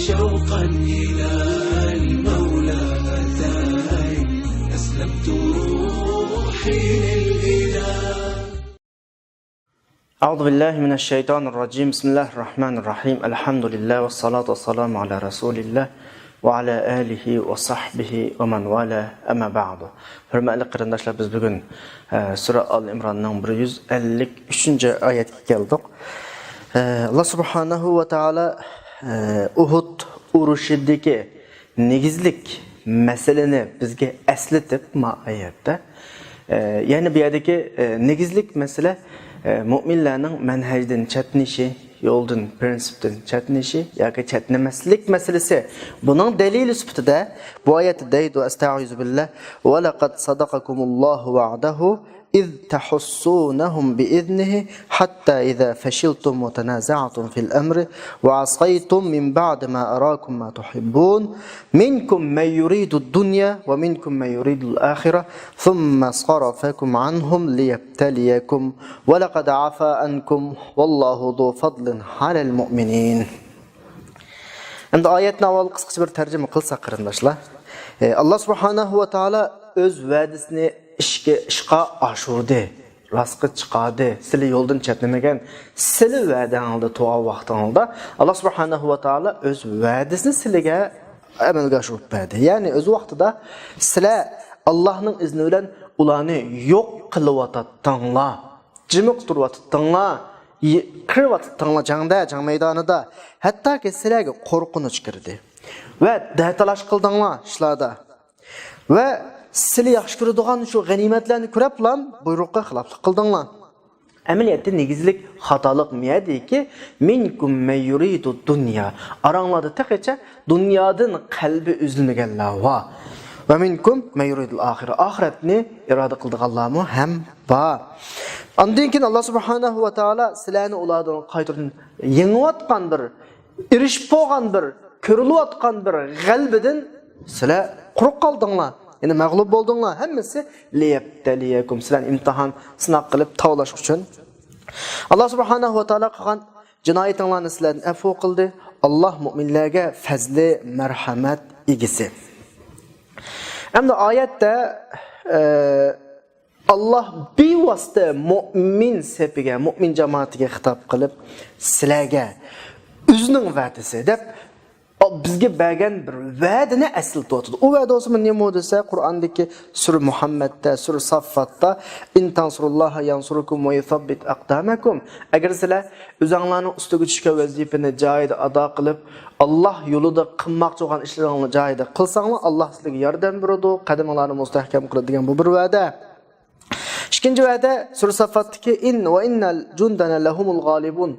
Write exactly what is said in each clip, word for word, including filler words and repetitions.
شوقا إلى المولى أتاي، أسلمت روحي للإله. أعوذ بالله من الشيطان الرجيم. بسم الله الرحمن الرحيم. الحمد لله والصلاة والسلام على رسول الله وعلى آله وصحبه ومن والاه. أما بعد. ھۆرمەتلىك قېرىنداشلار، بىز بۈگۈن، ئە، سۈرە ئال ئىمراننىڭ بىر يۈز ئەللىك ئۈچىنچى ئايەتكە كەلدۇق. ئە، ئاللا سۇبھانەھۇ ۋە تائالا، ئە، ئۇھۇد ئۇرۇشىدىكى نېگىزلىك مەسىلىنى بىزگە ئەسلىتىپ، ما ئايەتتە، ئە، يەنى بۇ يەردىكى، ئە، نېگىزلىك مەسىلە، ئە، مۆمىنلەرنىڭ مەنھەجدىن چەتنىشى، يولدىن، پىرىنسىپتىن چەتنىشى ياكى چەتنىمەسلىك مەسىلىسى. بۇنىڭ دەلىلى سۈپىتىدە بۇ ئايەتتە دەيدۇ، ئەستەئىزۇ بىللا، ولقد صدقكم الله وعده إذ تحسونهم بإذنه حتى إذا فشلتم وتنازعتم في الأمر وعصيتم من بعد ما أراكم ما تحبون منكم من يريد الدنيا ومنكم من يريد الآخرة ثم صرفكم عنهم ليبتليكم ولقد عفا عنكم والله ذو فضل على المؤمنين. ئەمدى ئايەتنى ئاۋۋال قىسقىچە بىر تەرجىمە قىلساق، قېرىنداشلار. ئى، ئاللا سۇبھانەھۇ ۋە تائالا ئۆز ۋەدىسىنى ئىشقا، ئىشقا ئاشۇردى، راستقا چىقاردى. سىلى يولدىن چەتنىمىگەن، سىلى ۋەدەڭلاردا تۇرغان ۋاقتىڭلاردا ئاللا سۇبھانەھۇ ۋە تائالا ئۆز ۋەدىسىنى سىلىگە ئەمەلگە ئاشۇرۇپ بەردى. يەنى ئۆز ۋاقتىدا سىلەر ئاللانىڭ ئىزنى بىلەن ئۇلارنى يوق قىلىۋاتاتتىڭلار، جىمىق تۇرۇۋاتاتتىڭلار، يى-، قىرىۋاتاتتىڭلار جەڭدە، جەڭ مەيدانىدا. ھەتتاكى سىلەرگە قورقۇنچ كىردى ۋە دەتالاش قىلدىڭلار ئىشلاردا. ۋە سىلى ياخشى كۆرىدىغان شۇ غەنىيمەتلەرنى كۆرەپلا بۇيرۇققا خىلاپلىق قىلدىڭلار. ئەمەلىيەتتە نېگىزلىك خاتالىق مۇ يەردىكى، منكم من يريد الدنيا. ئاراڭلاردا تېخىچە دۇنيادىن قەلبى ئۈزۈلمىگەنلەر بار. ومنكم من يريد الآخرة. ئاخىرەتنى ئىرادە قىلىدىغانلارمۇ ھەم بار. ئاندىن كېيىن ئاللا سۇبھانەھۇ ۋە تائالا سىلەرنى ئۇلاردىن قايتىدىن يېڭىۋاتقان بىر، ئېرىشىپ بولغان بىر، كۆرۈلۈۋاتقان بىر غەلىبىدىن سىلەر قۇرۇق قالدىڭلار. يەنى مەغلۇپ بولدۇڭلار. ھەممىسى لىيەبتەلىيەكۇم، سىلەرنى ئىمتىھان، سىناق قىلىپ تاۋلاش ئۈچۈن. ئاللا سۇبھانەھۇ ۋە تائالا قىلغان جىنايىتىڭلارنى سىلەردىن ئەپۇ قىلدى. ئاللا مۆمىنلەرگە پەزلى، مەرھەمەت ئىگىسى. ئەمدى ئايەتتە، ئە، ئاللا بىۋاسىتە مۆمىن سېپىگە، مۆمىن جامائىتىگە خىتاب قىلىپ، سىلەرگە ئۆزىنىڭ ۋەدىسى دەپ، بىزگە بەرگەن بىر ۋەدىنى ئەسلىتىۋاتىدۇ. ئۇ ۋەدە بولسىمۇ نېمە دېسە، قۇرئاندىكى سۈرە مۇھەممەدتە، سۈرە ساففاتتا، إن تنصروا الله ينصركم ويثبت أقدامكم. ئەگەر سىلەر ئۆزۈڭلارنىڭ ئۈستىگە چۈشكەن ۋەزىپىنى جايىدا ئادا قىلىپ، ئاللا يولىدا قىلماقچى بولغان ئىشلىرىڭلارنى جايىدا قىلساڭلار، ئاللا سىلەرگە ياردەم بېرىدۇ، قەدىمىڭلارنى مۇستەھكەم قىلىدۇ دېگەن بۇ بىر ۋەدە. ئىككىنچى ۋەدە، سۈرە ساففاتتىكى، إن وإن جندنا لهم الغالبون.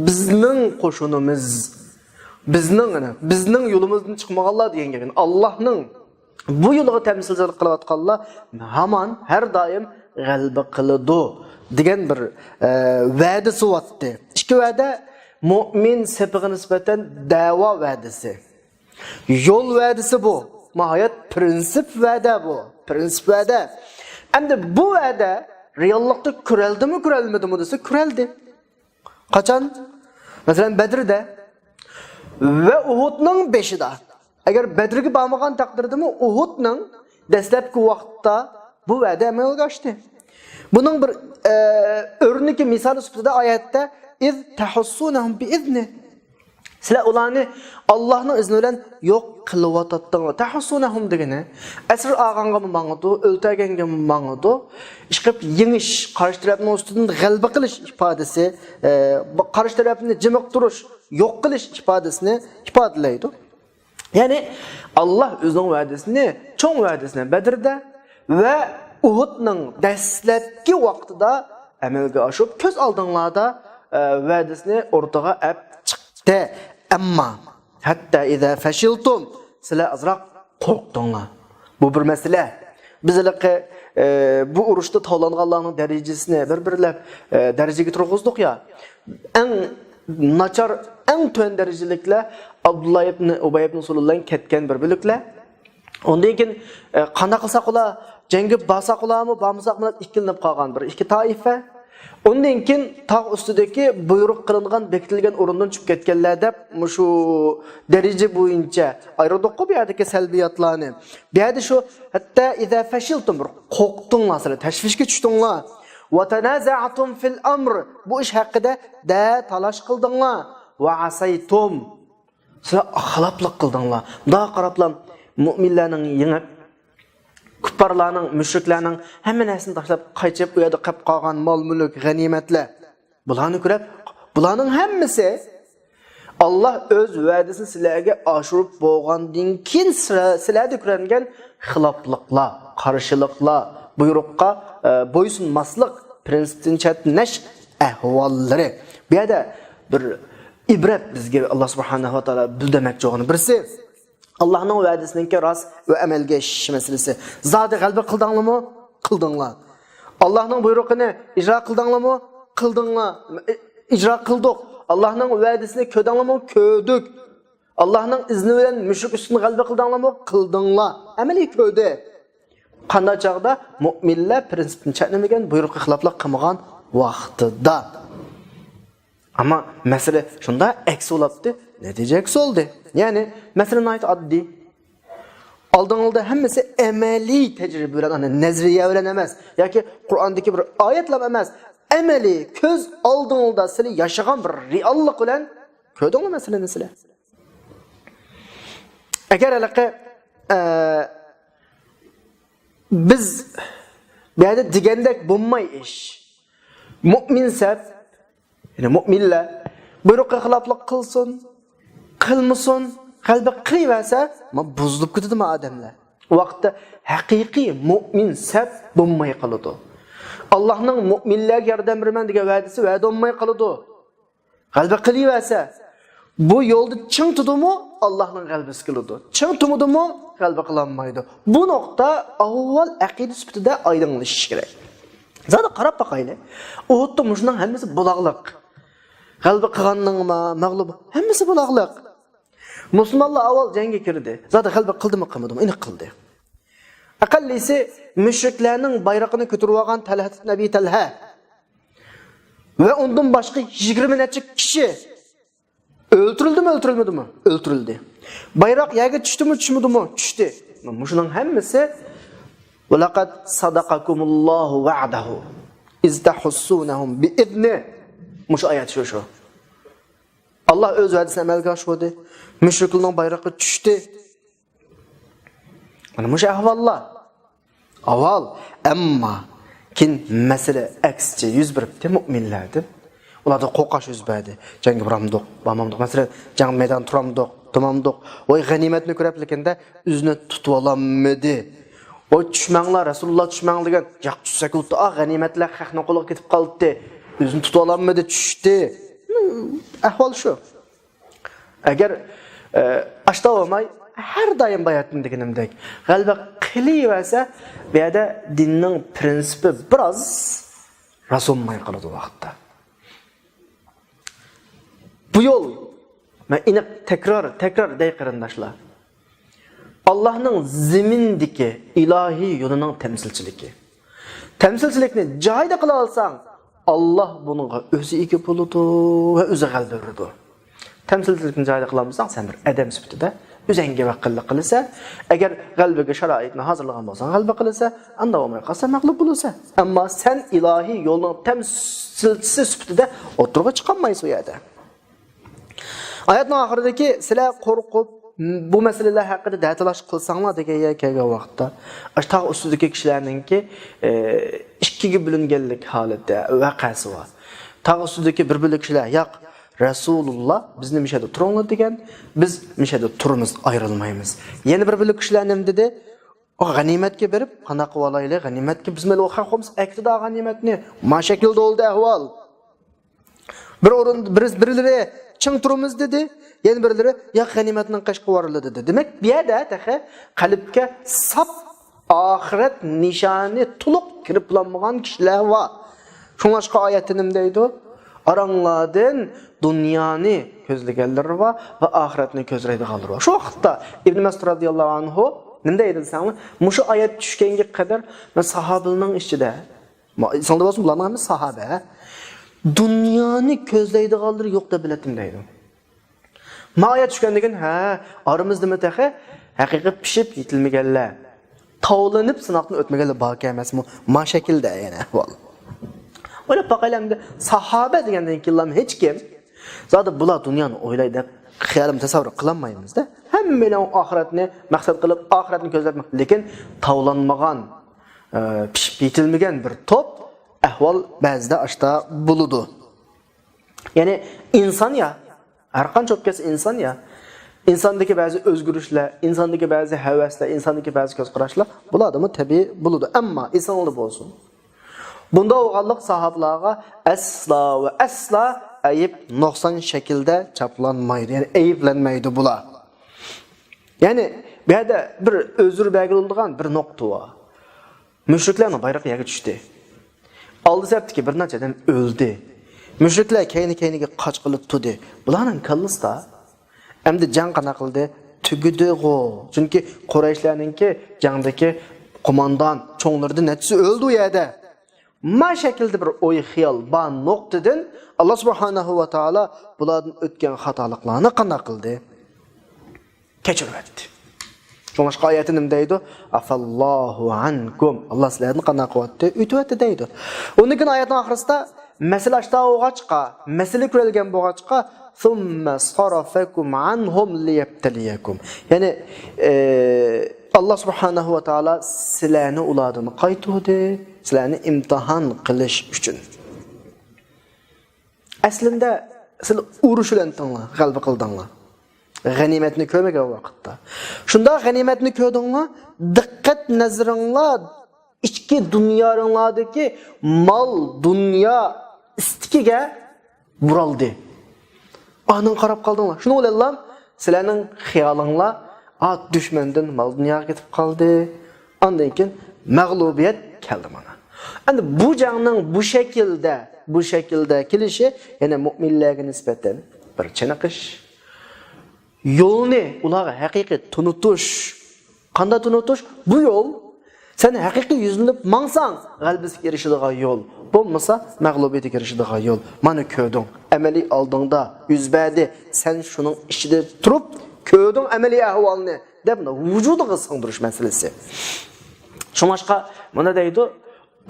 بىزنىڭ قوشۇنىمىز، بىزنىڭ، يەنى بىزنىڭ يولىمىزدىن چىقمىغانلار دېگەن گەپ. يەنى ئاللانىڭ بۇ يولىغا تەمسىلچىلىك قىلىۋاتقانلار ھامان ھەر دائىم غەلىبە قىلىدۇ دېگەن بىر، ئە، ۋەدىسى بارتتى. ئىككى ۋەدە، مۆمىن سېپىغا نىسبەتەن دەۋا ۋەدىسى. يول ۋەدىسى بۇ. ناھايەت پىرىنسىپ ۋەدە بۇ. پىرىنسىپ ۋەدە. ئەمدى بۇ ۋەدە رېئاللىقتا كۆرەلدىمۇ، كۆرەلمىدىمۇ دېسە، كۆرەلدى. قاچان؟ مەسىلەن، بەدرىدە ۋە ئۇھۇدنىڭ بېشىدا. ئەگەر بەدرگە بارمىغان تەقدىردىمۇ، ئۇھۇدنىڭ دەسلەپكى ۋاقىتتا بۇ ۋەدە ئەمەلگە ئاشتى. بۇنىڭ بىر، ئە، ئۆرنىكى، مىسالى سۈپىتىدە ئايەتتە، إذ تحسونهم بإذنه. سىلەر ئۇلارنى ئاللانىڭ ئىزنى بىلەن يوق قىلىۋاتاتتىڭلار. تەھسۇنەھۇم دېگىنى، ئەسىر ئالغانغىمۇ ماڭىدۇ، ئۆلتۈرگەنگىمۇ ماڭىدۇ. ئىشقىلىپ يېڭىش، قارشى تەرەپنىڭ ئۈستىدىن غەلىبە قىلىش ئىپادىسى، ئە، قارشى تەرەپنى جىمىقتۇرۇش، يوق قىلىش ئىپادىسىنى ئىپادىلەيدۇ. يەنى، ئاللا ئۆزىنىڭ ۋەدىسىنى، چوڭ ۋەدىسىنى بەدرىدە ۋە ئۇھۇدنىڭ دەسلەپكى ۋاقتىدا ئەمەلگە ئاشۇرۇپ، كۆز ئالدىڭلاردا، ئە، ۋەدىسىنى ئوتتۇرىغا ئەپ چىقتى. ئەمما، ھەتتا ئىزا فەشىلتۇم، سىلەر ئازراق قورقتۇڭلار. بۇ بىر مەسىلە. بىز ھېلىقى، ئە، بۇ ئۇرۇشتا تاۋلانغانلارنىڭ دەرىجىسىنى بىر-بىرلەپ، ئە، دەرىجىگە تۇرغۇزدۇق يا. ئەڭ ناچار، ئەڭ تۆۋەن دەرىجىلىكلەر ئابدۇللا ئىبنى ئۇبەي ئىبنى سۇلۇل بىلەن كەتكەن بىر بۆلەكلەر. ئۇندىن كېيىن، ئە، قانداق قىلساق بولا؟ جەڭگە بارساق بولامۇ، بارمىساقمۇ دەپ ئىككىلىنىپ قالغان بىر ئىككى تائىپە. ئۇندىن كېيىن تاغ ئۈستىدىكى بۇيرۇق قىلىنغان، بېكىتىلگەن ئورۇندىن چۈشۈپ كەتكەنلەر دەپ، مۇشۇ دەرىجە بويىچە ئايرىدۇققۇ بۇ يەردىكى سەلبىياتلارنى. بۇ يەردە شۇ، ھەتتا ئىزا فەشىلتۇم، بىر قورقتۇڭلار، سىلەر تەشۋىشكە چۈشتۈڭلار. ۋە تەنازەئتۇم فىل ئەمر، بۇ ئىش ھەققىدە دە تالاش قىلدىڭلار. ۋە ئەسەيتۇم، سىلەر خىلاپلىق قىلدىڭلار. مۇنداق قاراپلا، مۇئمىنلارنىڭ يېڭىپ، كۇپپارلارنىڭ، مۇشرىكلارنىڭ ھەممە نەرسىنى تاشلاپ قېچىپ، ئۇ يەردە قېلىپ قالغان مال-مۈلۈك، غەنىيمەتلەر. بۇلارنى كۆرۈپ، بۇلارنىڭ ھەممىسى ئاللا ئۆز ۋەدىسىنى سىلەرگە ئاشۇرۇپ بولغاندىن كېيىن سىلە-، سىلەردە كۆرۈنگەن خىلاپلىقلار، قارشىلىقلار، بۇيرۇققا، ئە، بويسۇنماسلىق، پىرىنسىپتىن چەتنەش ئەھۋاللىرى. بۇ يەردە بىر ئىبرەت بىزگە ئاللا سۇبھانەھۇ ۋە تائالا بىلدۈرمەكچى بولغان بىرسى. ئاللاھنىڭ ۋەدىسىنىڭكى راست ۋە ئەمەلگە ئېشىش مەسىلىسى. زادى غەلىبە قىلدىڭلىمۇ؟ قىلدىڭلار. ئاللاھنىڭ بۇيرۇقىنى ئىجرا قىلدىڭلىمۇ؟ قىلدىڭلار. ئىجرا قىلدۇق. ئاللاھنىڭ ۋەدىسىنى كۆردۈڭلارمۇ؟ كۆردۇق. ئاللاھنىڭ ئىزنى بىلەن مۇشرىك ئۈستىدىن غەلىبە قىلدىڭلارمۇ؟ قىلدىڭلار. ئەمەلىي كۆردى. قانداق چاغدا؟ مۇئمىنلار پىرىنسىپتىن چەتنىمىگەن، بۇيرۇققا خىلاپلىق قىلمىغان ۋاقتىدا. ئەمما مەسىلە شۇنداق ئەكس بولاپتۇ، نەتىجە ئەكس بولدى. يەنى مەسىلە ناھايىتى ئاددىي. ئالدىڭلىدا ھەممىسى ئەمەلىي تەجرىبە بىلەن، ئانا نەزەرىيە بىلەن ئەمەس، ياكى قۇرئاندىكى بىر ئايەتلەر ئەمەس، ئەمەلىي كۆز ئالدىڭلىدا سىلى ياشىغان بىر رېئاللىق بىلەن كۆردۈڭلار مەسىلىنى سىلەر. ئەگەر ھېلىقى، ئە، بىز بۇ يەردە دېگەندەك بولماي ئىش. مۇئمىن سەپ، يەنى مۇئمىنلار بۇيرۇققا خىلاپلىق قىلسۇن، قىلمىسۇن، غەلىبە قىلىۋەرسە، ما بۇزۇلۇپ كېتىدۇ ما ئادەملەر. ئۇ ۋاقىتتا ھەقىقىي مۇئمىن سەپ بولماي قالىدۇ. ئاللاھنىڭ مۇئمىنلەرگە ياردەم بېرىمەن دېگەن ۋەدىسى ۋەدە بولماي قالىدۇ. غەلىبە قىلىۋەرسە، بۇ يولدا چىڭ تۇردىمۇ، ئاللاھنىڭ غەلىبىسى كېلىدۇ. چىڭ تۇرمىدىمۇ، غەلىبە قىلالمايدۇ. بۇ نۇقتا ئاۋۋال ئەقىدە سۈپىتىدە ئايدىڭلىشىشى كېرەك. زادى قاراپ باقايلى. ئۇھۇدتا مۇشۇنىڭ ھەممىسى بولاغلىق. غەلىبە قىلغاننىڭما، مەغلۇپ، ھەممىسى بولاغلىق. مۇسۇلمانلار ئاۋۋال جەڭگە كىردى. زادى غەلىبە قىلدىمۇ، قىلمىدىمۇ، ئېنىق قىلدى. ئەقەللىسى مۇشرىكلەرنىڭ بايرىقىنى كۆتۈرۈۋالغان تەلھەت ئىبن ئەبى تەلھە ۋە ئۇندىن باشقا يىگىرمە نەچچە كىشى ئۆلتۈرۈلدىمۇ، ئۆلتۈرۈلمىدىمۇ؟ ئۆلتۈرۈلدى. بايراق يەرگە چۈشتىمۇ، چۈشمىدىمۇ؟ چۈشتى. مۇشۇنىڭ ھەممىسى ۋەلەقەد سەدەقەكۇمۇللاھۇ ۋەئدەھۇ ئىز تەھۇسسۇنەھۇم بىئىزنىھ. مۇشۇ ئايەت شۇ، شۇ. ئاللا ئۆز ۋەدىسىنى ئەمەلگە ئاشۇردى. مۇشرىكلارنىڭ بايرىقى چۈشتى. مانا مۇشۇ ئەھۋاللار ئاۋۋال، ئەمما كېيىن مەسىلە ئەكسىچە يۈز بېرىپتۇ مۇئمىنلەردىن. ئۇلاردا قورقۇش يۈز بەردى. جەڭگە بارامدۇق، بارمامدۇق؟ مەسىلەن، جەڭ مەيدانىدا تۇرامدۇق، تۇرمامدۇق؟ ۋاي غەنىيمەتنى كۆرەپلىكىندە ئۆزىنى تۇتۇۋالالمىدى. ۋاي چۈشمەڭلار، رەسۇلۇللا چۈشمەڭ دېگەن، ياق چۈشسەك بولۇپتۇ، ئا غەنىيمەتلەر خەقنىڭ قولىغا كېتىپ قالدى. ئۆزىنى تۇتۇۋالالمىدى، چۈشتى. ئەھۋال شۇ. ئەگەر، ئە، ئاشتا بولماي، ھەر دائىم باياتىن دېگىنىمدەك، غەلىبە قىلىۋەرسە، بۇ يەردە دىننىڭ پرىنسىپى بىراز راست بولماي قالىدۇ ۋاقىتتا. بۇ يول، مەن ئېنىق تەكرار، تەكرار دەي قېرىنداشلار. ئاللاھنىڭ زېمىندىكى ئىلاھىي يولىنىڭ تەمسىلچىلىكى. تەمسىلچىلىكنى جايىدا قىلالىساڭ، ئاللاھ بۇنىڭغا ئۆزى ئىگە بولىدۇ ۋە ئۆزى غەلىبە بېرىدۇ. تەمسىلچىلىكنى جايىدا قىلالمىساڭ، سەن بىر ئادەم سۈپىتىدە ئۆزەڭگە ۋەكىللىك قىلىسەن. ئەگەر غەلىبىگە شارائىتنى ھازىرلىغان بولساڭ، غەلىبە قىلىسەن. ئانداق بولماي قالسا، مەغلۇپ بولىسەن. ئەمما سەن ئىلاھىي يولنىڭ تەمسىلچىسى سۈپىتىدە ئوتتۇرىغا چىقالمايسەن ئۇ يەردە. ئايەتنىڭ ئاخىرىدىكى، سىلەر قورقۇپ، بۇ مەسىلىلەر ھەققىدە دەتالاش قىلساڭلار دېگەن يەرگە كەلگەن ۋاقىتتا، ئاشۇ تاغ ئۈستىدىكى كىشىلەرنىڭكى، ئى، ئىككىگە بۆلۈنگەنلىك ھالىتى، ۋەقەسى بار. تاغ ئۈستىدىكى بىر بۆلەك كىشىلەر، ياق، رەسۇلۇللا بىزنى مۇشۇ يەردە تۇرۇڭلار دېگەن، بىز مۇشۇ يەردە تۇرىمىز، ئايرىلمايمىز. يەنە بىر بۆلەك كىشىلەر نېمە دېدى؟ ئۇ غەنىيمەتكە بېرىپ، قانداق قىلىۋالايلى؟ غەنىيمەتكە بىز مەيلى ئۇ خەق بولمىسا ئەكىتىدۇ غەنىيمەتنى. ما شەكىلدە بولدى ئەھۋال. بىر ئورۇن، بىر، بىرلىرى چىڭ تۇرىمىز دېدى، يەنە بىرلىرى ياق، غەنىيمەتنىڭ قېشىغا بارىلى دېدى. دېمەك، بۇ يەردە تېخى قەلبكە ساپ ئاخىرەت نىشانى تولۇق كىرىپ بولالمىغان كىشىلەر بار. شۇڭلاشقا ئايەتتە نېمە دەيدۇ؟ ئاراڭلاردىن دۇنيانى كۆزلىگەنلىرى بار ۋە ئاخىرەتنى كۆزلەيدىغانلىرى بار. شۇ ۋاقىتتا ئىبن مەسئۇد رەزىياللاھۇ ئەنھۇ نېمە دەيدۇ دېسەڭلار، مۇشۇ ئايەت چۈشكەنگە قەدەر مەن ساھابىلەرنىڭ ئىچىدە ما-، ئېسىڭدە بولسۇن، بۇلارنىڭ ھەممىسى ساھابە. دۇنيانى كۆزلەيدىغانلىرى يوق دەپ بىلەتتىم دەيدۇ. ما ئايەت چۈشكەندىن كېيىن، ھە، ئارىمىزدىمۇ تېخى ھەقىقىي پىشىپ يېتىلمىگەنلەر، تاۋلىنىپ سىناقتىن ئۆتمىگەنلەر باركەن ئەمەسمۇ؟ ما شەكىلدە يەنە ئەھۋال. ئويلاپ باقايلى ئەمدى، ساھابە دېگەندىن كېيىنلا ھېچكىم، زادى بۇلار دۇنيانى ئويلايدۇ دەپ خىيالىمۇ تەسەۋۋۇر قىلالمايمىز-دە. ھەممەيلەن ئاخىرەتنى مەقسەت قىلىپ، ئاخىرەتنى كۆزلەپ، لېكىن تاۋلانمىغان، ئە، پىشىپ يېتىلمىگەن بىر توپ ئەھۋال بەزىدە ئاشتا بولىدۇ. يەنى ئىنسان يا، ھەر قانچە بولۇپ كەتسە ئىنسان يا، ئىنساندىكى بەزى ئۆزگىرىشلەر، ئىنساندىكى بەزى ھەۋەسلەر، ئىنساندىكى بەزى كۆز قاراشلار، بۇلاردىمۇ تەبىئىي بولىدۇ. ئەمما ئېسىڭلاردا بولسۇن، بۇنداق بولغانلىق ساھابىلارغا ئەسلا ۋە ئەسلا ئەيىب، نۇقسان شەكىلدە چاپلانمايدۇ، يەنى ئەيىبلەنمەيدۇ بۇلار. يەنى بۇ يەردە بىر ئۆزرە بەلگىلىنىدىغان بىر نۇقتا بار. مۈشرىكلەرنىڭ بايرىقى يەرگە چۈشتى. ئالدى سەپتىكى بىر نەچچە ئادەم ئۆلدى. مۈشرىكلەر كەينى-كەينىگە قاچقىلى تۇردى. بۇلارنىڭ كاللىسىدا ئەمدى جەڭ قانداق قىلدى؟ تۈگىدىغۇ. چۈنكى قۇرەيشلەرنىڭكى جەڭدىكى قوماندان چوڭلىرىدىن نەچچىسى ئۆلدى ئۇ يەردە. ما شەكىلدە بىر ئوي-خىيال بار نۇقتىدىن، ئاللا سۇبھانەھۇ ۋە تائالا بۇلاردىن ئۆتكەن خاتالىقلارنى قانداق قىلدى؟ كەچۈرۈۋەتتى. شۇڭلاشقا ئايەتتە نېمە دەيدۇ؟ «ئەفەللاھۇ ئەنكۇم.» ئاللا سىلەردىن قانداق قىلىۋەتتى؟ ئۆتۈۋەتتى دەيدۇ. ئۇندىن كېيىن ئايەتنىڭ ئاخىرىسىدا، مەسىلە ئاشتا بولغاچقا، مەسىلە كۆرۈلگەن بولغاچقا، «ثُمَّ صَرَفَكُمْ عَنْهُمْ لِيَبْتَلِيَكُمْ.» يەنى، ئى، ئاللا سۇبھانەھۇ ۋە تائالا سىلەرنى ئۇلاردىن قايتۇردى، سىلەرنى ئىمتىھان قىلىش ئۈچۈن. ئەسلىندە سىلەر ئۇرۇشۇۋەتتىڭلار، غەلىبە قىلدىڭلار. غەنىيمەتنى كۆرمىگەن ۋاقىتتا. شۇنداق غەنىيمەتنى كۆردۈڭلار، دىققەت نەزىرىڭلار ئىچكى دۇنياڭلاردىكى مال، دۇنيا ئىستىكىگە بۇرالدى. ئانىڭ قاراپ قالدىڭلار. شۇنىڭ بىلەنلا سىلەرنىڭ خىيالىڭلار، ئا، دۈشمەندىن مال دۇنياغا كېتىپ قالدى. ئاندىن كېيىن مەغلۇبىيەت كەلدى مانا. ئەمدى بۇ جەڭنىڭ بۇ شەكىلدە، بۇ شەكىلدە كېلىشى يەنە مۇئمىنلەرگە نىسبەتەن بىر چېنىقىش. يولنى ئۇلارغا ھەقىقىي تونۇتۇش. قانداق تونۇتۇش؟ بۇ يول، سەن ھەقىقىي يۈزلىنىپ ماڭساڭ، غەلىبىسىگە ئېرىشىدىغان يول. بولمىسا، مەغلۇبىيەتكە ئېرىشىدىغان يول. مانا كۆردۈڭ، ئەمەلىي ئالدىڭدا يۈز بەردى. سەن شۇنىڭ ئىچىدە تۇرۇپ كۆردۈڭ ئەمەلىي ئەھۋالنى، دەپ ۋۇجۇدىغا سىڭدۈرۈش مەسىلىسى. شۇڭلاشقا مانا دەيدۇ،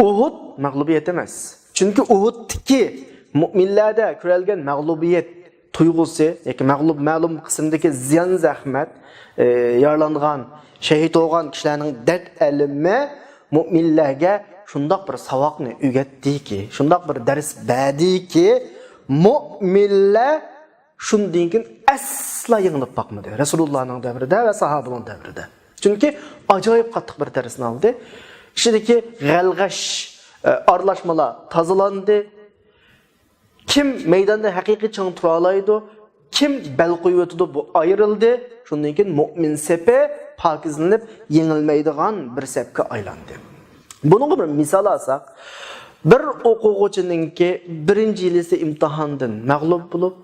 ئۇھۇد مەغلۇبىيەت ئەمەس. چۈنكى ئۇھۇدتىكى مۇئمىنلەردە كۆرۈلگەن مەغلۇبىيەت تۇيغۇسى ياكى مەغلۇپ، مەلۇم قىسىمدىكى زىيان زەخمەت، ئى، يارىلانغان، شېھىت بولغان كىشىلەرنىڭ دەرد ئەلىمى مۇئمىنلەرگە شۇنداق بىر ساۋاقنى ئۆگەتتىكى، شۇنداق بىر دەرس بەردىكى، مۇئمىنلەر شۇندىن كېيىن ئەسلا يېڭىلىپ باقمىدى. رەسۇلۇللانىڭ دەۋرىدە ۋە ساھابىنىڭ دەۋرىدە. چۈنكى ئاجايىپ قاتتىق بىر دەرسنى ئالدى. ئىچىدىكى غەلغەش، ئە، ئارىلاشمىلار تازىلاندى. كىم مەيداندا ھەقىقىي چىڭ تۇرالايدۇ، كىم بەل قويۇۋېتىدۇ، بۇ ئايرىلدى. شۇندىن كېيىن مۇئمىن سېپى پاكىزلىنىپ، يېڭىلمەيدىغان بىر سەپكە ئايلاندى. بۇنىڭغا بىر مىسال ئالساق، بىر ئوقۇغۇچىنىڭكى بىرىنچى يىلىسى ئىمتىھاندىن مەغلۇپ بولۇپ،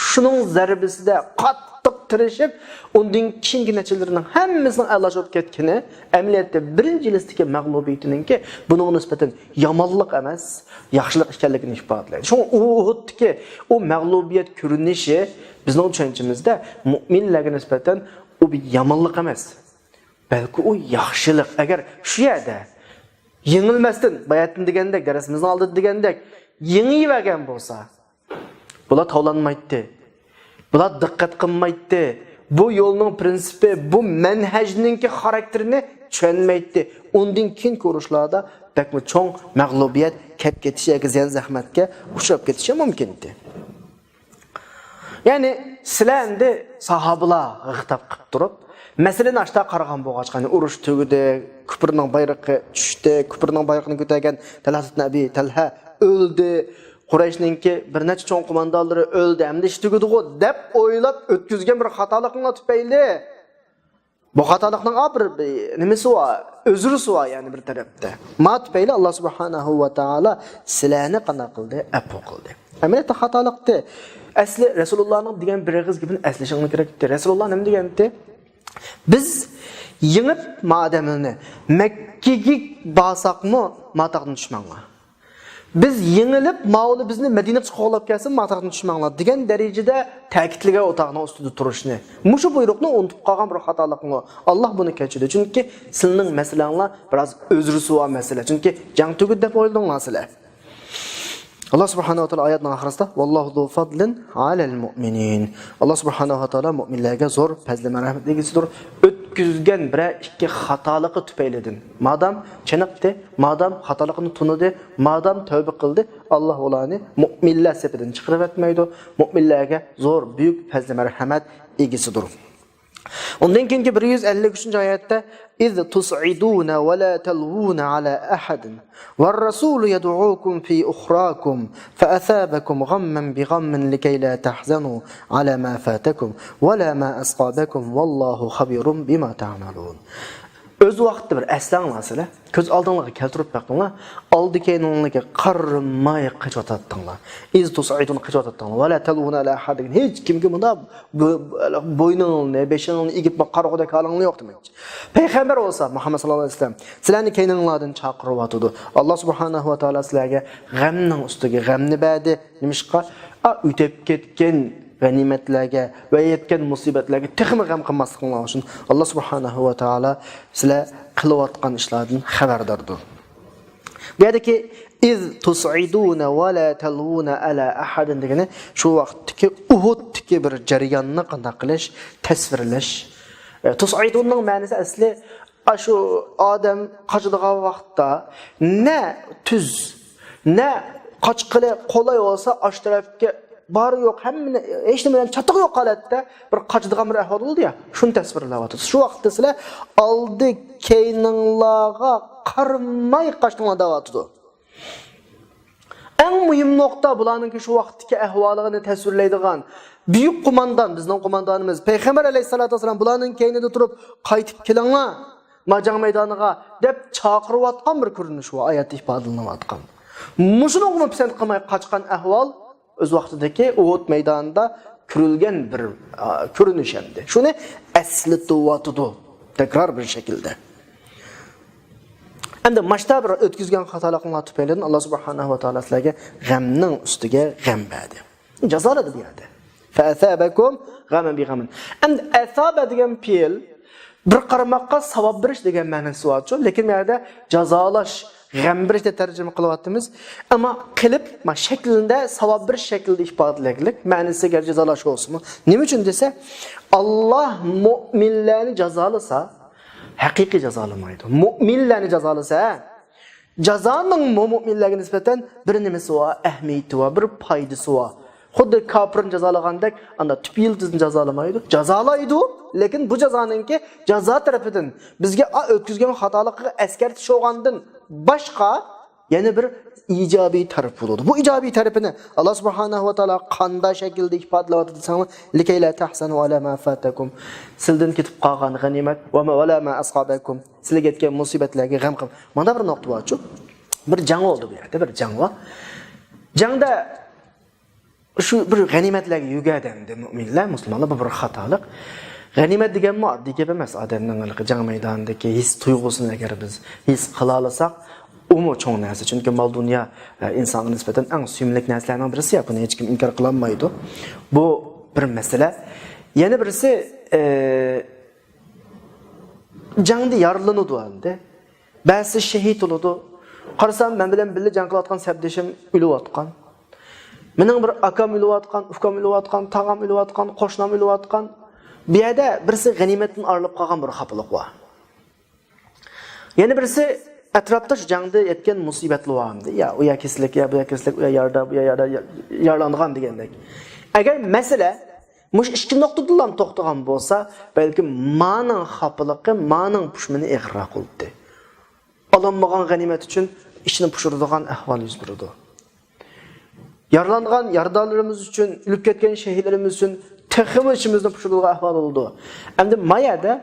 شۇنىڭ زەربىسىدە قاتتىق تىرىشىپ، ئۇندىن كېيىنكى نەتىجىلىرىنىڭ ھەممىسىنىڭ ئەلا بولۇپ كەتكىنى، ئەمەلىيەتتە بىرىنچى يىلىسىدىكى مەغلۇبىيىتىنىڭكى بۇنىڭغا نىسبەتەن يامانلىق ئەمەس، ياخشىلىق ئىكەنلىكىنى ئىپادىلەيدۇ. شۇڭا ئۇھۇدتىكى ئۇ مەغلۇبىيەت كۆرۈنۈشى بىزنىڭ چۈشەنچىمىزدە مۇئمىنلەرگە نىسبەتەن ئۇ بىر يامانلىق ئەمەس. بەلكى ئۇ ياخشىلىق. ئەگەر شۇ يەردە يېڭىلمەستىن، باياتىن دېگەندەك، دەرسىمىزنىڭ ئالدىدا دېگەندەك، يېڭىۋەرگەن بولسا، بۇلار تاۋلانمايتتى. بۇلار دىققەت قىلمايتتى. بۇ يولنىڭ پرىنسىپى، بۇ مەنھەجنىڭكى خاراكتېرىنى چۈشەنمەيتتى. ئۇندىن كېيىنكى ئۇرۇشلاردا بەكمۇ چوڭ مەغلۇبىيەت كەپ كېتىشى ياكى زىيان زەخمەتكە ئۇچراپ كېتىشى مۇمكىن ئىدى. يەنى سىلەر ئەمدى ساھابىلارغا خىتاب قىلىپ تۇرۇپ، مەسىلىنى ئاشتا قارىغان بولغاچقا، يەنى ئۇرۇش تۈگىدى، كۇپرنىڭ بايرىقى چۈشتى، كۇپرنىڭ بايرىقىنى كۆتەرگەن تەلھەت ئىبن ئەبى تەلھە ئۆلدى، قۇرەيشنىڭكى بىر نەچچە چوڭ قوماندانلىرى ئۆلدى، ئەمدى ئىش تۈگىدىغۇ دەپ ئويلاپ ئۆتكۈزگەن بىر خاتالىقىڭلار تۈپەيلى، بۇ خاتالىقنىڭ بىر، بىر نېمىسى بار، ئۆزرىسى بار، يەنى بىر تەرەپتە. ما تۈپەيلى ئاللا سۇبھانەھۇ ۋە تائالا سىلەرنى قانداق قىلدى؟ ئەپۇ قىلدى. ئەمەلىيەتتە خاتالىقتى. ئەسلى رەسۇلۇللانىڭ دېگەن بىر ئېغىز گېپىنى ئەسلىشىڭلار كېرەك ئىدى. رەسۇلۇللا نېمە دېگەنتى؟ بىز يېڭىپ ما ئادەملەرنى مەككىگە بارساقمۇ، ما تاغدىن چۈشمەڭلار. بىز يېڭىلىپ، ماۋۇلا بىزنى مەدىنىگە قوغلاپ كەلسۇن، ما تاغدىن چۈشمەڭلار دېگەن دەرىجىدە تەكىتلىگەن ئۇ تاغنىڭ ئۈستىدە تۇرۇشنى. مۇشۇ بۇيرۇقنى ئۇنتۇپ قالغان بىر خاتالىقمۇ؟ ئاللا بۇنى كەچۈردى. چۈنكى سىلىنىڭ مەسىلەڭلار بىراز ئۆزرىسۇۋا مەسىلە. چۈنكى جەڭ تۈگىدى دەپ ئويلىدىڭلار سىلەر. ئاللا سۇبھانەھۇ ۋە تائالا ئايەتنىڭ ئاخىرىسىدا، «ۋاللاھۇ زۇ فەزلىن ئەلەل مۇئمىنىن.» ئاللا سۇبھانەھۇ ۋە تائالا مۇئمىنلەرگە زور پەزلى مەرھەمەت ئىگىسىدۇر. ئۆتكۈزگەن بىرەر ئىككى خاتالىقى تۈپەيلىدىن، مادام چېنىقتى، مادام خاتالىقىنى تونۇدى، مادام تەۋبە قىلدى، ئاللا ئۇلارنى مۇئمىنلەر سېپىدىن چىقىرىۋەتمەيدۇ. مۇئمىنلەرگە زور، بۈيۈك پەزلى مەرھەمەت ئىگىسىدۇر. ئۇندىن كېيىنكى بىر يۈز ئەللىك ئۈچىنچى ئايەتتە، «إذ تصعدون ولا تلوون على أحد والرسول يدعوكم في أخراكم فأثابكم غما بغم لكي لا تحزنوا على ما فاتكم ولا ما أصابكم والله خبير بما تعملون.» ئۆز ۋاقتىدا بىر ئەسلەڭلار سىلەر. كۆز ئالدىڭلارغا كەلتۈرۈپ بېقىڭلار. ئالدى كەينىڭلارغا قارىماي قېچىۋاتاتتىڭلار. «إذ تصعدون»، قېچىۋاتاتتىڭلار. «ولا تلوون على أحد» دېگەن، ھېچ كىمگە مۇنداق بو-، بوينۇڭنى، بېشىڭنى ئېگىپ قارىغۇدەك ھالىڭلار يوق دېمەكچى. پەيغەمبەر بولسا، مۇھەممەد ساللاللاھۇ ئەلەيھى ۋەسەللەم، سىلەرنى كەينىڭلاردىن چاقىرىۋاتىدۇ. ئاللا سۇبھانەھۇ ۋە تائالا سىلەرگە غەمنىڭ ئۈستىگە غەمنى بەردى. نېمىشقا؟ ئا، ئۆتۈپ كەتكەن غەنىيمەتلەرگە ۋە يەتكەن مۇسىبەتلەرگە تېخىمۇ غەم قىلماسلىقىڭلار ئۈچۈن، ئاللا سۇبھانەھۇ ۋە تائالا سىلەر قىلىۋاتقان ئىشلاردىن خەۋەرداردۇر. بۇ يەردىكى «إذ تصعدون ولا تلوون على أحد» دېگىنى شۇ ۋاقىتتىكى ئۇھۇدتىكى بىر جەرياننى قانداق قىلىش، تەسۋىرلەش. ئە، «تصعدون»نىڭ مەنىسى ئەسلى ئاشۇ ئادەم قاچىدىغان ۋاقىتتا نە تۈز، نە قاچقىلى قولاي بولسا، ئاشۇ تەرەپكە بارى يوق، ھەممىنى، ھېچنېمە بىلەن چاتىقى يوق ھالەتتە بىر قاچىدىغان بىر ئەھۋال بولىدۇ يا، شۇنى تەسۋىرلەۋاتىدۇ. شۇ ۋاقىتتا سىلەر ئالدى كەينىڭلارغا قارىماي قاچتىڭلار دەۋاتىدۇ. ئەڭ مۇھىم نۇقتا بۇلارنىڭكى شۇ ۋاقىتتىكى ئەھۋالىنى تەسۋىرلەيدىغان بۈيۈك قوماندان، بىزنىڭ قوماندانىمىز پەيغەمبەر ئەلەيھىسسالاتۇ ۋەسسالام بۇلارنىڭ كەينىدە تۇرۇپ، «قايتىپ كېلىڭلار، ما جەڭ مەيدانىغا» دەپ چاقىرىۋاتقان بىر كۆرۈنۈش بۇ ئايەتتە ئىپادىلىنىۋاتقان. مۇشۇنىڭغىمۇ پىسەنت قىلماي قاچقان ئەھۋال ئۆز ۋاقتىدىكى ئۇھۇد مەيدانىدا كۆرۈلگەن بىر، ئا، كۆرۈنۈش ئەمدى. شۇنى ئەسلىتىۋاتىدۇ تەكرار بىر شەكىلدە. ئەمدى ماشتا بىر ئۆتكۈزگەن خاتالىقىڭلار تۈپەيلىدىن ئاللا سۇبھانەھۇ ۋە تائالا سىلەرگە غەمنىڭ ئۈستىگە غەم بەردى. جازالىدى بۇ يەردە. فَأَثَابَكُمْ غَمًّا بِغَمٍّ. ئەمدى ئەسابە دېگەن پېئىل بىر قارىماققا ساۋاب بېرىش دېگەن مەنىسى بارچۇ، لېكىن بۇ يەردە جازالاش، غەم بېرىش دەپ تەرجىمە قىلىۋاتىمىز. ئەمما قىلىپ، ما، شەكلىدە ساۋاب بېرىش شەكلىدە ئىپادىلەنگەنلىك مەنىسى، گەرچە جازالاش بولسىمۇ. نېمە ئۈچۈن دېسە، ئاللا مۇئمىنلەرنى جازالىسا، ھەقىقىي جازالىمايدۇ. مۇئمىنلەرنى جازالىسا، جازانىڭمۇ مۇئمىنلەرگە نىسبەتەن بىر نېمىسى بار، ئەھمىيىتى بار، بىر پايدىسى بار. خۇددى كاپىرنى جازالىغاندەك، ئاندا تۈپ يىلتىزنى جازالىمايدۇ. جازالايدۇ، لېكىن بۇ جازانىڭكى جازا تەرىپىدىن بىزگە ئا، ئۆتكۈزگەن خاتالىقىغا ئەسكەرتىش بولغاندىن باشقا يەنە بىر ئىجابىي تەرىپى بولىدۇ. بۇ ئىجابىي تەرىپىنى ئاللا سۇبھانەھۇ ۋە تائالا قانداق شەكىلدە ئىپادىلەۋاتىدۇ دېسەڭلار، لىكەي لا تەھزەنۇ ئەلا ما فاتەكۇم، سىلدىن كېتىپ قالغان غەنىيمەت، ۋە ما، ۋەلا ما ئەسابەكۇم، سىلىگە يەتكەن مۇسىبەتلەرگە غەم قىلماڭ. مانا بىر نۇقتا بارچۇ. بىر جەڭ بولدى بۇ يەردە، بىر جەڭ بار. جەڭدە شۇ بىر غەنىيمەتلەرگە يۈگۈردى ئەمدى مۇئمىنلار، مۇسۇلمانلار، بۇ بىر خاتالىق. غەنىيمەت دېگەنمۇ ئاددىي گەپ ئەمەس. ئادەمنىڭ ھېلىقى جەڭ مەيدانىدىكى ھېس تۇيغۇسىنى ئەگەر بىز ھېس قىلالىساق، ئۇمۇ چوڭ نەرسە. چۈنكى مال دۇنيا، ئە، ئىنسانغا نىسبەتەن ئەڭ سۆيۈملۈك نەرسىلەرنىڭ بىرسى يا، بۇنى ھېچكىم ئىنكار قىلالمايدۇ. بۇ بىر مەسىلە. يەنە بىرسى، ئە، جەڭدە يارىلىنىدۇ ئەمدى. بەزىسى شېھىت بولىدۇ. قارىسام، مەن بىلەن بىللە جەڭ قىلىۋاتقان سەپدىشىم ئۆلۈۋاتقان. مېنىڭ بىر ئاكام ئۆلۈۋاتقان، ئۇكام ئۆلۈۋاتقان، تاغام ئۆلۈۋاتقان، قوشنام ئۆلۈۋاتقان. بۇ يەردە بىرسى غەنىيمەتتىن ئايرىلىپ قالغان بىر خاپىلىق بار. يەنە بىرسى ئەتراپدا شۇ جەڭدە يەتكەن مۇسىبەتلەر بار ئەمدى. يا ئۇ يا كېسەللىك، يا بۇ يا كېسەللىك، ئۇ يا يارىدا، بۇ يا يارىدا، يا-، يارىلانغان دېگەندەك. ئەگەر مەسىلە مۇشۇ ئىككى نۇقتىدىلا توختىغان بولسا، بەلكىم مانىڭ خاپىلىقى، مانىڭ پۇشمىنى ئېغىرراق بولاتتى. ئالالمىغان غەنىيمەت ئۈچۈن ئىچىنى پۇشۇرىدىغان ئەھۋال يۈز بېرىدۇ. يارىلانغان يارىدارلىرىمىز ئۈچۈن، ئۆلۈپ كەتكەن شەھىدلىرىمىز ئۈچۈن تېخىمۇ ئىچىمىزنى پۇشۇرىدىغان ئەھۋال بولىدۇ. ئەمدى ما يەردە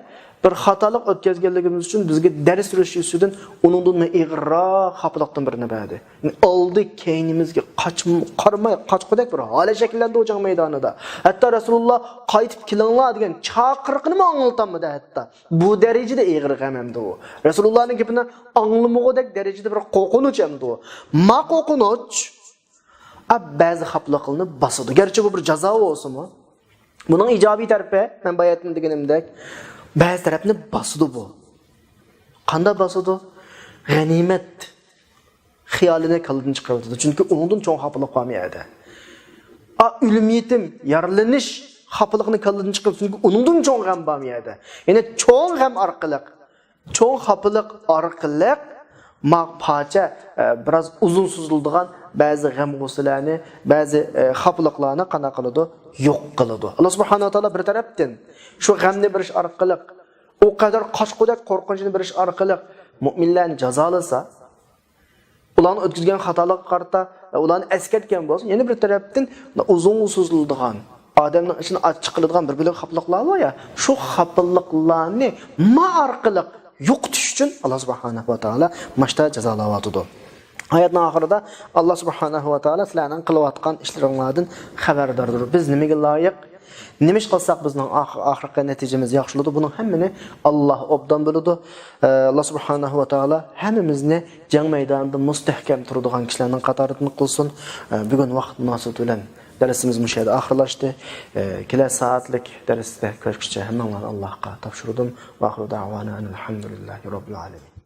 بىر خاتالىق ئۆتكۈزگەنلىكىمىز ئۈچۈن بىزگە دەرس بېرىش ئۈستىدىن ئۇنىڭدىن ئېغىرراق خاپىلىقتىن بىرنى بەردى. يەنى ئالدى كەينىمىزگە قاچ-، قارىماي قاچقۇدەك بىر ھالەت شەكىللەندى ئۇ جەڭ مەيدانىدا. ھەتتا رەسۇلۇللا «قايتىپ كېلىڭلار» دېگەن چاقىرىقنىمۇ ئاڭلىتالمىدى ھەتتا. بۇ دەرىجىدە ئېغىر غەم ئەمدى ئۇ. رەسۇلۇللانىڭ گېپىنى ئاڭلىمىغۇدەك دەرىجىدە بىر قورقۇنچ ئەمدى ئۇ. ما قورقۇنچ، ئا، بەزى خاپىلىقلارنى باسىدۇ. گەرچە بۇ بىر جازا بولسىمۇ، بۇنىڭ ئىجابىي تەرىپى، مەن باياتىن دېگىنىمدەك، بەزى تەرەپنى باسىدۇ بۇ. قانداق باسىدۇ؟ غەنىيمەت خىيالىنى كاللىدىن چىقىرىۋېتىدۇ. چۈنكى ئۇنىڭدىن چوڭ خاپىلىق بارمۇ يەردە؟ ئا، ئۆلۈم يېتىم، يارىلىنىش خاپىلىقىنى كاللىدىن چىقىرىدۇ. چۈنكى ئۇنىڭدىن چوڭ غەم بارمۇ يەردە؟ يەنى چوڭ غەم ئارقىلىق، چوڭ خاپىلىق ئارقىلىق ما پارچە، ئە، بىراز ئۇزۇن سوزۇلىدىغان بەزى غەم-غۇسسىلەرنى، بەزى، ئە، خاپىلىقلارنى قانداق قىلىدۇ؟ يوق قىلىدۇ. ئاللا سۇبھانەھۇ ۋە تائالا بىر تەرەپتىن شۇ غەمنى بېرىش ئارقىلىق، ئۇ قەدەر قاچقۇدەك قورقۇنچنى بېرىش ئارقىلىق مۇئمىنلەرنى جازالىسا، ئۇلارنىڭ ئۆتكۈزگەن خاتالىقىغا قارىتا ئۇلارنى ئەسكەرتكەن بولسا، يەنە بىر تەرەپتىن ئۇزۇنغا سوزۇلىدىغان، ئادەمنىڭ ئىچىنى ئاچچىق قىلىدىغان بىر بۆلەك خاپىلىقلار بار يا، شۇ خاپىلىقلارنى ما ئارقىلىق يوقىتىش ئۈچۈن ئاللا سۇبھانەھۇ ۋە تائالا ماشتا جازالاۋاتىدۇ. ئايەتنىڭ ئاخىرىدا ئاللا سۇبھانەھۇ ۋە تائالا سىلەرنىڭ قىلىۋاتقان ئىشلىرىڭلاردىن خەۋەرداردۇر. بىز نېمىگە لايىق؟ نېمە ئىش قىلساق بىزنىڭ ئاخ-، ئاخىرقى نەتىجىمىز ياخشى بولىدۇ؟ بۇنىڭ ھەممىنى ئاللا ئوبدان بىلىدۇ. ئە، ئاللا سۇبھانەھۇ ۋە تائالا ھەممىمىزنى جەڭ مەيدانىدا مۇستەھكەم تۇرىدىغان كىشىلەرنىڭ قاتارىدىن قىلسۇن. ئە، بۈگۈن ۋاقىت مۇناسىۋىتى بىلەن دەرسىمىز مۇشۇ يەردە ئاخىرلاشتى. ئە، كېلەر سائەتلىك دەرستە كۆرۈشكىچە ھەممىڭلارنى ئاللاھقا تاپشۇردۇم. ۋە ئاخىرۇ دەئۋانا ئەنىل ھەمدۇلىللاھى رەببىل ئالەمىن.